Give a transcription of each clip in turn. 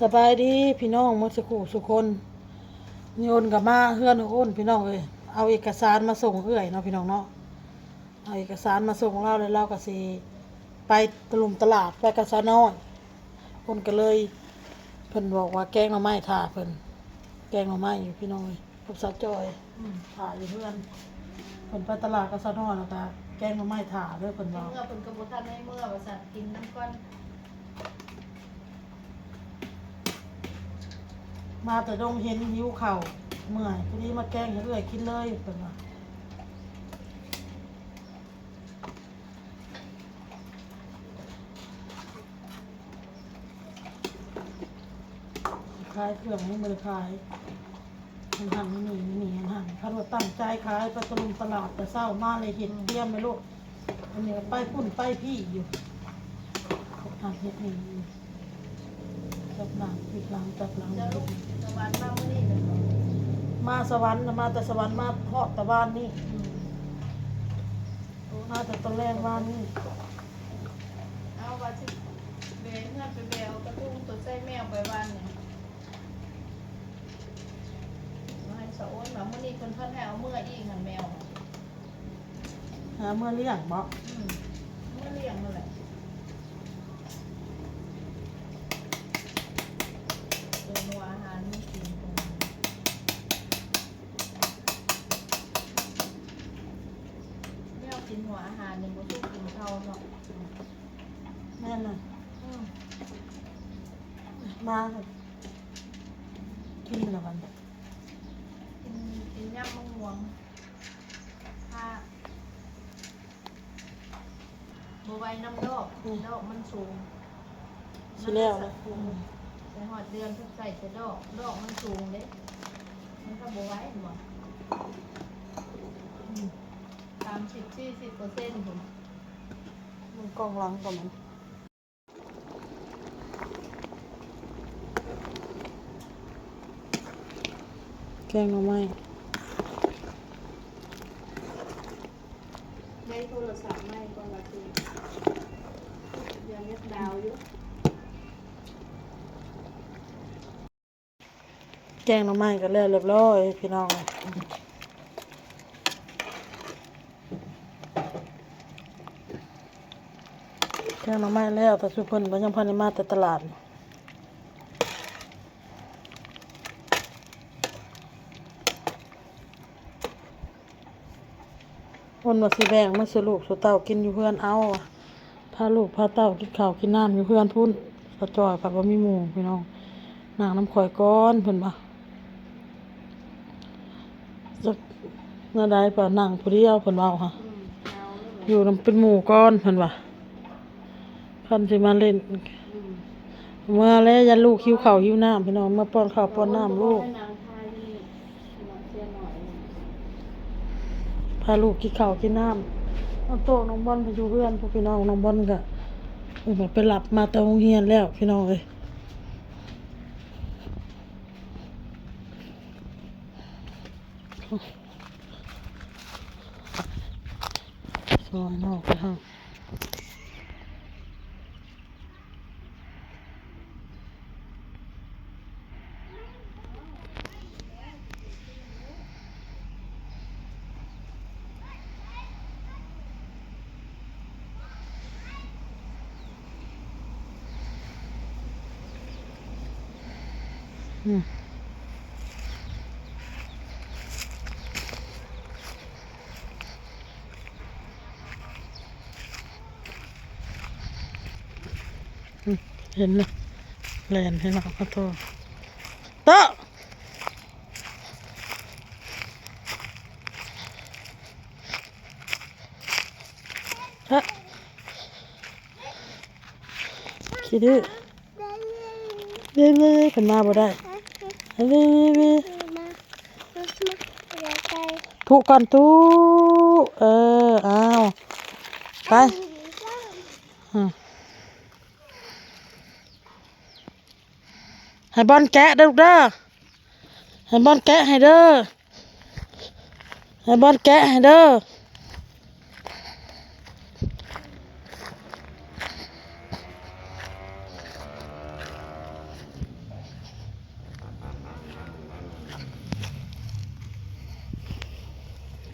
ສະບາຍດີພີ່ນ້ອງໝົດສູ່ຄູ່ສູ່ຄົນ. ນີ້ອ້ນກໍມາເຮືອນອ້ນພີ່ນ້ອງເອີຍ, ເອົາເອກະສານມາສົ່ງເອື້ອຍເນາະພີ່ນ້ອງເນາະ, ເອົາເອກະສານມາສົ່ງລາວ ແລ້ວລາວກໍຊິໄປຕະລຸມຕະຫຼາດ ໄປກັບສາວນ້ອຍ. ອ້ນກໍເລີຍ ເພິ່ນບອກວ່າແກງໜໍ່ໄມ້ຖ້າເພິ່ນ, ແກງໜໍ່ໄມ້ຢູ່ພີ່ນ້ອງເອີຍ ກັບສາວຈ້ອຍ ອືມ ຖ້າຢູ່ເຮືອນ. ເພິ່ນໄປຕະຫຼາດກັບສາວນ້ອຍ ແລ້ວກໍແກງໜໍ່ໄມ້ຖ້າເດີເພິ່ນວ່າ. ເມື່ອເພິ່ນກໍບໍ່ທັນໃຫ້ເມືອວ່າຊັ້ນ, ກິນນຳກ່ອນ. ມາແຕ່ດົງເຫັນຫິວເຂົ້າ ເມື່ອຍ ພໍດີມາແກງໃຫ້ເອື້ອຍກິນເລີຍ ເພິ່ນວ່າ. ຂາຍເຄື່ອງຍັງບໍ່ໄດ້ຂາຍ. ຫັ້ນຫັ້ນນີ້ນີ້ຫັ້ນຫັ້ນ ຄັນວ່າຕັ້ງໃຈຂາຍໄປຕະລຸມຕະຫຼາດແຕ່ເຊົ້າມາເລີຍເຮັດ ອືມ ຕຽມໄວ້ໂລດ. ອັນນີ້ກໍໄປພຸ້ນໄປພີ້ຢູ່ ເຮັດຫັ້ນເຮັດນີ້ຢູ່ ຈັບໜ້າ ຈັບຫຼັງ ຈັບຫຼັງ. ແລ້ວລູກສະຫວັນມາມື້ນີ້ແມ່ນບໍ່? ມາສະຫວັນນະ ມາແຕ່ສະຫວັນ ມາຮອດແຕ່ວານນີ້ ອືມ ມາແຕ່ຕອນແລງວານນີ້. ເອົາວ່າຊິແວ່ເຮືອນໄປແວ່ເອົາກະທຸງຕົວໃສ່ແມວໄປວານນີ້. ມາໃຫ້ສະໂອນວ່າມື້ນີ້ເພິ່ນເພິ່ນໃຫ້ເອົາເມືອອີກຫັ້ນແມວ. ຫາເມືອລ້ຽງບໍ? ອືມ ເມືອລ້ຽງນັ້ນແຫຼະ. ເປັນຫົວອາຫານມັນກິນ ແມວກິນຫົວອາຫານນີ້ບໍ່ສູ້ກິນເຂົ້າເນາະ. ແມ່ນນະ ອືມ ມາ ກິນແລ້ວບັດນີ້ ກິນ ກິນຍຳໝາກມ່ວງ. ຖ້າບໍ່ໄຫວນຳດອກ ອືມ ດອກມັນສູງ ຊິແລ້ວແລ້ວ ອືມ ໄປຮອດເດືອນເພິ່ນໃສ່ແຕ່ດອກ ດອກມັນສູງເດ້ ມັນກໍບໍ່ໄຫວແມ່ນບໍ່? ອືມ ສາມສິບສີ່ສິບເປີເຊັນພຸ້ນ. ເບິ່ງກ້ອງຫຼັງກ່ອນ. ແກງໜໍ່ໄມ້ ໄດ້ໂທລະສັບໃໝ່ກ່ອນວ່າຊິ ຍັງເນັດດາວຢູ່. ແກງໜໍ່ໄມ້ກໍແລ້ວຮຽບຮ້ອຍພີ່ນ້ອງ. ແກງໜໍ່ໄມ້ແລ້ວ ແຕ່ຊຸເພິ່ນກໍຍັງບໍ່ທັນໄດ້ມາແຕ່ຕະຫຼາດ. ເພິ່ນວ່າຊິແບ່ງມາສູ່ລູກສູ່ເຕົ້າກິນຢູ່ເຮືອນເອົາ ພາລູກພາເຕົ້າກິນເຂົ້າກິນນ້ຳຢູ່ເຮືອນພຸ້ນ. ສາວຈ້ອຍພັດບໍ່ມີໝູ່ພີ່ນ້ອງ, ນັ່ງນຳຂ້ອຍກ່ອນ ເພິ່ນວ່າ. ຈັກແນວໃດ ວ່ານັ່ງຜູ້ດຽວ ເພິ່ນເວົ້າຫະ. ອືມ ຢູ່ນຳເປັນໝູ່ກ່ອນ ເພິ່ນວ່າ. ຄັນຊິມາຫຼິ້ນ ອືມ ເມື່ອແລ້ວ ຢ້ານລູກຫິວເຂົ້າຫິວນ້ຳພີ່ນ້ອງ, ເມື່ອປ້ອນເຂົ້າປ້ອນນ້ຳລູກ. ພາລູກກິນເຂົ້າກິນນ້ຳ. ນ້ອງໂຕ້ ນ້ອງບອນໄປຢູ່ເຮືອນພຸ້ນພີ່ນ້ອງ, ນ້ອງບອນກະ ເອີ ໄປຮັບມາແຕ່ໂຮງຮຽນແລ້ວພີ່ນ້ອງເອີຍ. ຊອຍນອກເຮົາ. ອືມ ອືມ ເຫັນລະ ແລ່ນໃຫ້ເຮົາ ຂໍໂທດ ໂຕະ. ຂີ້ດື້ ເວີ້ ເວີ້ ເພິ່ນມາບໍ່ໄດ້ ເວີ້ ເວີ້ ເວີ້ ທຸກ່ອນ ທຸ ເອີ ອ້າວ ໄປ ອືມ. ໃຫ້ບອນແກະເດີລູກເດີ ໃຫ້ບອນແກະໃຫ້ເດີ ໃຫ້ບອນແກະໃຫ້ເດີ.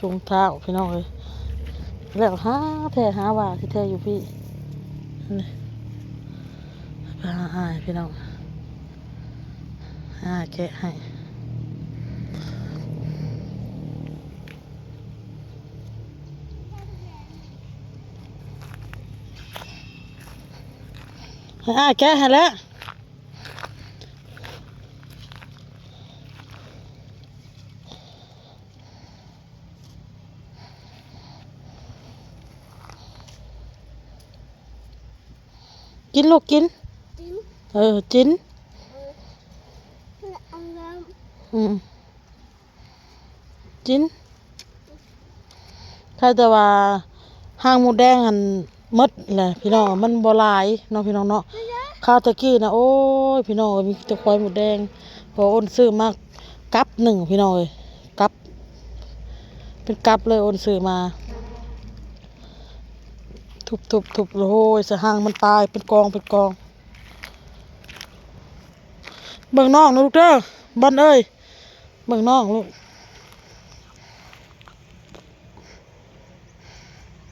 ຖົງທ້າວພີ່ນ້ອງເອີຍ ແລ້ວຫາແທ້ຫາວ່າແທ້ຢູ່ພີ້ ນີ້ ໄປຫາອ້າຍພີ່ນ້ອງ ອ້າຍແກະໃຫ້ ໃຫ້ອ້າຍແກະໃຫ້ແລ້ວ. ກິນລູກກິນ ກິນ ເອີ ກິນ ເອີ ອືມ ກິນ ໃຄແຕ່ວ່າຫາງມົດແດງຫັ້ນໝົດແຫຼະພີ່ນ້ອງ ມັນບໍ່ຫຼາຍເນາະພີ່ນ້ອງເນາະ ຄາວແຕ່ກີ້ນະ ໂອ້ຍ ພີ່ນ້ອງເອີຍ ມີແຕ່ຄວາຍມົດແດງ ພໍອົນຊື້ມາກັບໜຶ່ງພີ່ນ້ອງເອີຍ ກັບ ເປັນກັບເລີຍ ໂອນຊື້ມາ ທຸບໆໆ ໂອ້ຍ ສະຫັງມັນຕາຍເປັນກອງເປັນກອງ. ເບິ່ງນ້ອງນະລູກເດີ ບອນເອີຍ ເບິ່ງນ້ອງລູກ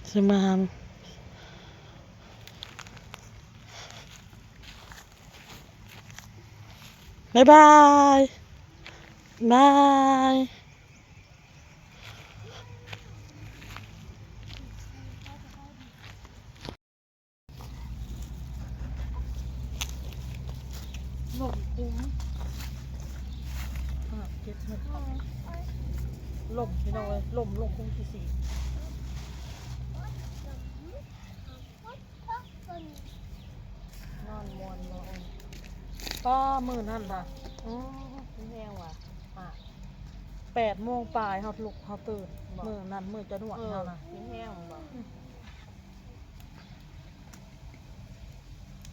ຊິມາຫາ ບາຍບາຍ ບາຍ. ລົມຄຸ້ມ ເກັບເງິນ ລົມພີ່ນ້ອງເອີຍ ລົມລົງຄຸ້ມຂີ້ສີ. ນອນມ່ວນບໍ່? ປ້າ ມື້ນັ້ນນະ ອື ມີແຮງວ່າ ຫ້າ ແປດໂມງປາຍເຮົາລຸກ ເຮົາຕື່ນ ມື້ນັ້ນ ມື້ເຈົ້ານວດເຮົານະ ມີແຮງບໍ່? ອື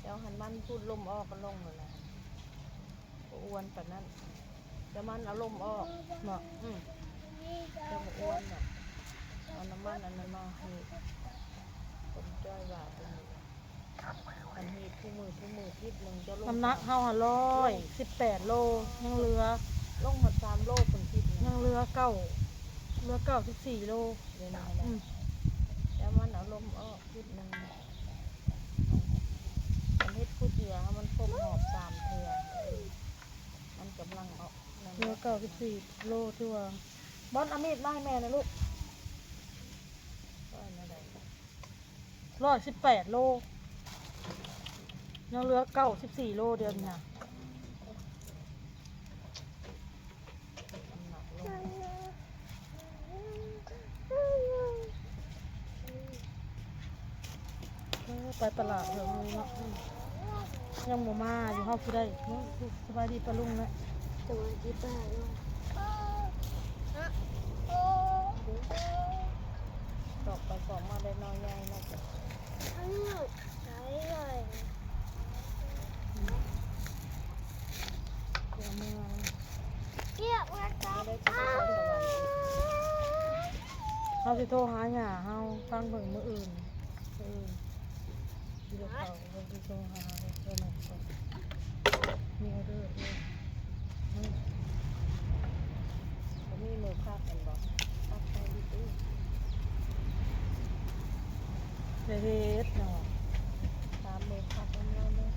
ເຈົ້າຫັ້ນມັນພຸດລົມອອກກໍລົງແລ້ວນະ. ບໍ່ອ້ວນປານນັ້ນ ແຕ່ມັນເອົາລົມອອກເນາະ ອື ແຕ່ບໍ່ອ້ວນດອກ ເອົານ້ຳມັນອັນນັ້ນມາໃຫ້ ຄົນຈ້ອຍວ່າເປັນ ອັນນີ້ ຜູ້ມື ຜູ້ມືທິດໜຶ່ງເຈົ້າລົງ ນ້ຳໜັກເຮົາຫັ້ນຮ້ອຍສິບແປດໂລ ຍັງເຫຼືອ ລົງຮອດສາມໂລເພິ່ນທິດໜຶ່ງ ຍັງເຫຼືອເກົ້າ ເຫຼືອເກົ້າສິບສີ່ໂລ ດຽວນີ້ນະ ອື ແຕ່ມັນເອົາລົມອອກທິດໜຶ່ງ. ມັນເຮັດຜູ້ເທື່ອ ມັນຄົບຮອບສາມເທື່ອ ມັນກຳລັງອອກ ເຫຼືອເກົ້າສິບສີ່ໂລ ຖືວ່າ ບອນ ເອົາມີດມາໃຫ້ແມ່ໜ່ອຍລູກ ຮ້ອຍສິບແປດໂລ ຍັງເຫຼືອເກົ້າສິບສີ່ໂລ ດຽວນີ້ນະ. ເອີ ໄປຕະຫຼາດເທື່ອໜຶ່ງເນາະ ອື ຍັງບໍ່ມາຢູ່ ເຮົາຊິໄດ້ ສະບາຍດີປ້າລຸງແຫຼະ ສະບາຍດີປ້າລຸງ ຕອກໄປຕອກມາໄດ້ໜໍ່ໃຫຍ່ເນາະ ເຮົາຊິໂທຫາຍ່າເຮົາຟັງເບິ່ງມື້ອື່ນ ມື້ອື່ນຊິໄດ້ເຂົ້າ ເຮົາຊິໂທຫາເພິ່ນກ່ອນ ມີອອເດີເດ້ ອື ບໍ່ມີມື້ພັກແມ່ນບໍ່? ພັກໃສ່ດີໆ ໄດ້ເຮັດເນາະ ສາມມື້ພັກນຳລາວເນາະ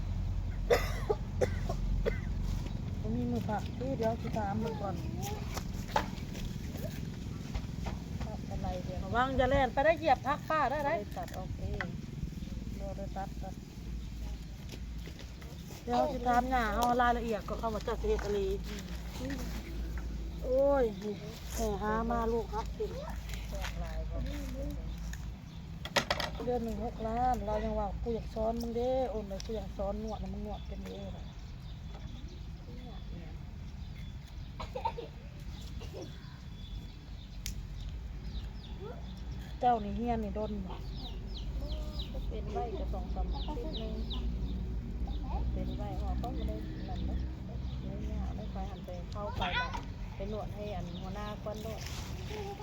ບໍ່ມີມື້ພັກຕິ ດຽວຊິຖາມເບິ່ງກ່ອນ ພັກອັນໃດດຽວ ລະວັງຢ່າແລ່ນໄປໄດ້ ຢຽບຜັກປ້າໄດ້ໄດ໋ ຕັດອອກເອງ ບໍ່ໄດ້ຕັດ ຕັດ. ດຽວເຮົາຊິຖາມຍ່າເຮົາລາຍລະອຽດກ່ອນ ຄຳວ່າເຈົ້າຊິເຮັດອີ່ຫຼີ. ໂອ້ຍ ແມ່ຫາມາລູກຮັກກິນ ເດືອນໜຶ່ງຫົກລ້ານ ລາວຍັງວ່າ ກູຢາກສອນມຶງເດ້ ໂອນເລີຍ ກູຢາກສອນນວດ ໃຫ້ມຶງນວດເປັນເດ້. ເຈົ້ານີ້ຮຽນນີ້ດົນບໍ່? ກໍເປັນໄວ້ກໍສອງສາມອາທິດໜຶ່ງ ເປັນໄວ້ເຮົາກໍບໍ່ໄດ້ນັ້ນດອກ ບໍ່ໄດ້ຍາກ ໄດ້ໄປຫັ້ນໄປເຂົ້າໄປບາດ ໄປນວດໃຫ້ອັນຫົວໜ້າກ່ອນໂລດ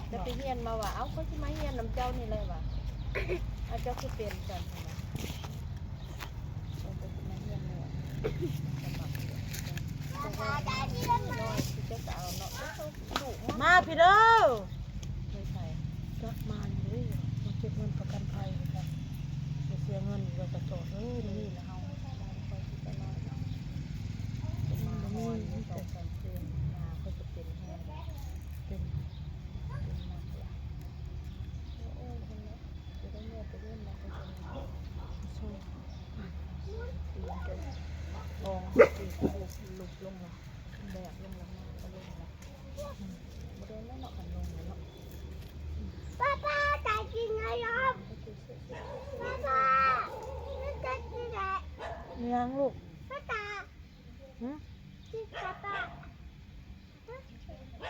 ແລ້ວໄປຮຽນມາວ່າ ເອົ້າ ຂ້ອຍຊິມາຮຽນນຳເຈົ້ານີ້ແຫຼະວ່າ ເອົ້າ ເຈົ້າຄືເປັນຊັ້ນຫັ້ນນະ. ມາພີ້ເດີ ມາພີ້ເດີ ໄປໃສ? ມາຢູ່ເດ້ ມາເກັບເງິນປະກັນໄພຄືກັນ ໄປເສຍເງິນຢູ່ໃບກະຈອດເລີຍ ມື້ນີ້ລະເຮົາ ເປັນໝໍນ ສອງສາມຄືນ ໜ້າເພິ່ນຈະເປັນແຮງ ເປັນ ເປັນໜັກລະ ໂອ້ຍ ເພິ່ນເນາະ ຈະໄດ້ເມືອແຕ່ເວັນລະ ເພິ່ນຈະ ຊ່ອຍ ຕີນຈົນ ອອງ ຕີນລຸບລົງລະ ແບກລົງລະ ມາກໍລົງລະ ອືມ ບໍ່ໂດນແລ້ວເນາະ ຄັນລົງແລ້ວເນາະ ປ້າ ປ້າ ຕາກິນແລ້ວ ປ້າ ປ້າ ຕາກິນແລ້ວ ມີຫຍັງລູກ? ປ້າ ຕາ ຫື? ກິນ ປ້າ ປ້າ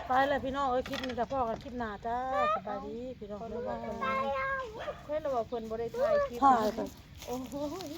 ໄປແລ້ວພີ່ນ້ອງເອີຍ ຄລິບນີ້ກໍພໍ້ກັນຄລິບໜ້າຈ້າ ສະບາຍດີພີ່ນ້ອງ ບາຍບາຍ ຂ້ອຍລະວ່າເພິ່ນບໍ່ໄດ້ຖ່າຍຄລິບ ໂອ້ຍ.